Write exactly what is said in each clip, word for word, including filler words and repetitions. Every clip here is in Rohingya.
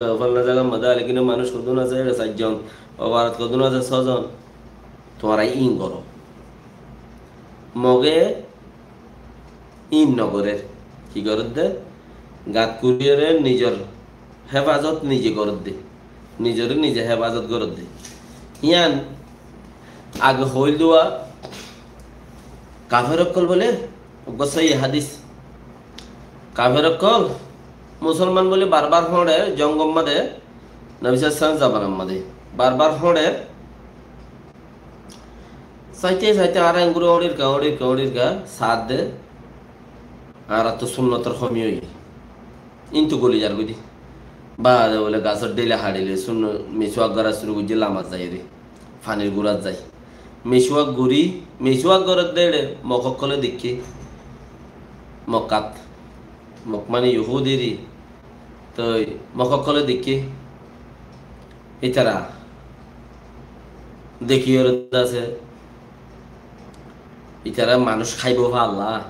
falla zagar mazé, ale kine manúic hodún asé, ere sair zon, o Bárot hodún asé, só zon. Tuáñra íin goró. Moge íin nogorér. Ki gorédde? Gat kuriyóre nizor hefazot nize gorédde. Nizoré nize hefazot gorédde. Yían age hoóil dua kafer ókkol bóle, uggwá sóiyi hádis. Kafer ókkol, musolman bóli barbar hoóñre, zongor mazé, Nobi sallallahu alaihi wasallam zobanar mazé barbar hoóñre. Saite saite añára enguri oñçirka, oñçirka, oñçirka, saádde, añárattú sunnotor homi óiye. Intu goli zargói de. Baade bóle gasór dhéila haçile sunno, misuwak gorá cúru goijjé lamat zaiyóre. Fanir gurát zai. Misuwak gorí, misuwak gorédde ére mok ókkole deikké. Mokkat. Mok mani Yohúdiri. Toi mok ókkole deikké. Ítara dekíyore de asé, ítara manúic háibo falla.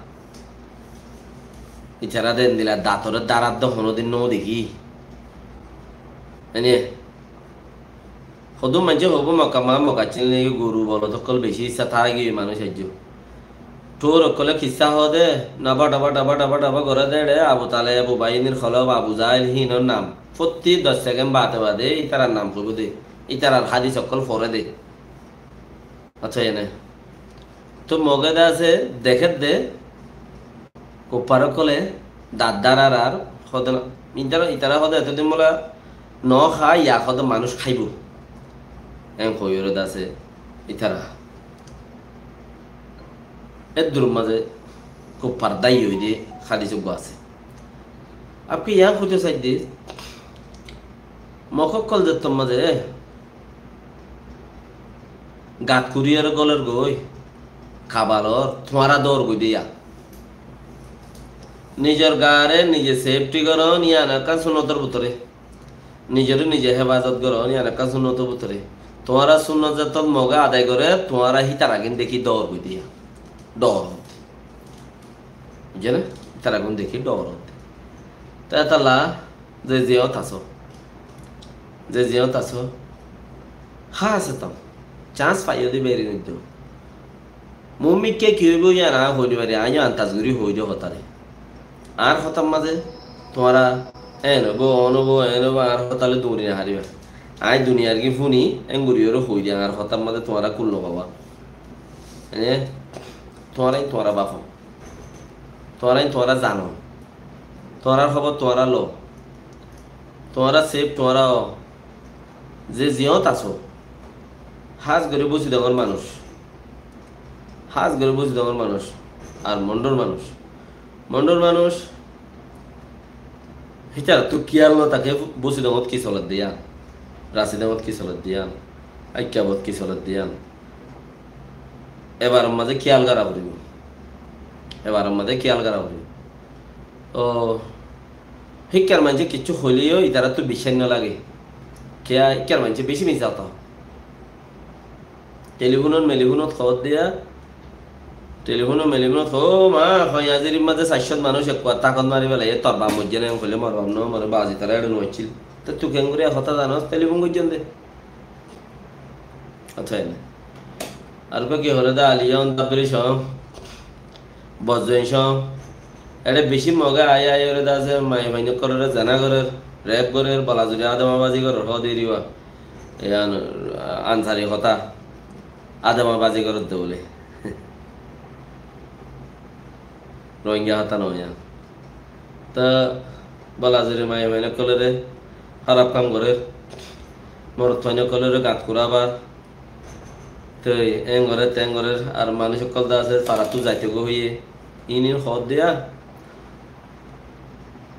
Ítara de endilla datore darat de honódin no dekí. Ene hodún maincé hoibó Mokka ma Mokka accíl niki, goru bolod ókkol beci issá táki manúic aijjó. Tuwar ókkole kissá hoó de, naba dhaba dhaba dhaba dhaba goré de ére, Abu Taleb, Ubainir Kolof, Abu Jahil, hínor nam. Fottí doc sekend baade baade ítarar nam hoibó de, ítarar hádis ókkol foré de. Accá, ene. Toi Moge de asé, dekér de, kuffar ókkole dat darar ar, hoó de na, ítara, ítara hoó de etodin bóla no há, ya hoó de manúic háibo. En hoiyóre de asé, ítara. Eddur mazé kuffar dái ói de hádis uggwá asé. Abki yián hoito saidde, Mok ókkol zettór mazé gat kuriyóre golér goi, kabalor, tuáñra dóor goi de ya. Nizor gaare nize sefti gorón, yián ekkán sunnotor bútore. Nizoré nize hefazot gorón, yián ekkán sunnotor bútore. Tuáñra sunnot zettót Moge adai goré, tuáñra hítaragín dekí dóor goi de ya. Dóor hoó de. Buijjó né? Hítaragín dekí dóor hoó de. Te étalla ze ziyót asó, ze ziyót asó, há asé tam, chans faiyó de beri niddó. Muúmikká ki óibo yián añí hoi no fari, añí yó antas gorí hoi de hotá re. Añár hotár mazé tuáñra en óibo, on óibo, en óibo, añár hotá loi duri no fariba. Añí duniyar ki fúni, en gorí óre hoi de, añár hotár mazé tuáñra kul no faiba. Ene, tuáñra in tuáñra bafo. Tuáñra in tuáñra zano. Tuáñrar hóbor tuáñra lo. Tuáñra sef tuáñra ó. Ze ziyót asó, hás gorí Busidongor manúic. Hás gorí Busidongor manúic. Ar Mondhor manúic. Mondhor manúic. Hítarattú kiyal no táke Busidongot ki soler de yián. Rasidongot ki soler de yián. Aikkabot ki soler de yián. Ebaror mazé kiyal gorá foribo. Ebaror mazé kiyal gorá foribo. Ó, híkkar maincé kiccú hoilé yó ítarattú biccác no lage. Kiyá híkkar maincé bicí misá hotá. Telifónot melifónot hoór de yá, telifónot melifónot hoó, "Ó ma, hoi azirir mazé sair cót manúic ekkuwar tákot mari felaiyé, tor baf moijjé né?" Hoilé, "Mor baf no more, baf ítara eçé no accíl." Te tui keéngorí e hotá zanos? Telifón goijjón de. Accá, ene. Ar uggwá ki hoilé de, Aliya Ondabiri cóo, Bozzuin cóo, eçé bicí Moge aiyóre de asé, maiyafuain ókkolore zena gorér, rep gorér, bolazuri adamabazi gorér, hoó de iriwa. Yián, Ansari hotá, adamabazi gorér de bóle. Rohingya hotá no yián. Te bolazuri maiyafuain ókkolore háraf kam gorér, morotfuain ókkolore gat kurabar, te en gorér, ten gorér, ar manúic ókkol de asé, tarattú zaito goi hoiyé, iín iín hoór de yá.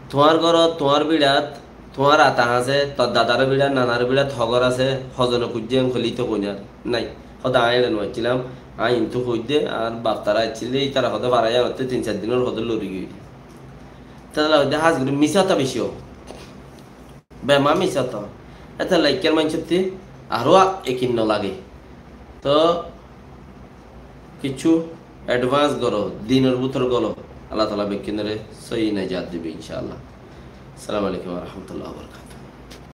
Tuáñr górot, tuáñr bíçat, tuáñr ata asé, tor dadar bíçat, nanar bíçat hogór asé, hozone kuijjé en hoilé íte hoinar nái. Hoó de aññí eçé no accílam, aññí intú hoóidde, añár baf tara accíl de, ítara hoó de fara yíanottú tin sair dinor hoó de lori giyói de. Tétolla hoóidde hás gorí misá hotá bicí ó. Bema misá hotá. Étolla ikkár maincótti aró ekin no lage. Toó kiccú edvans goró, dinor bútore golo. Allah taala bekkúnore sóiyi najat dibo, incá Allah. Assalamu alaikum wa rahmatullahi wa barakatuhu.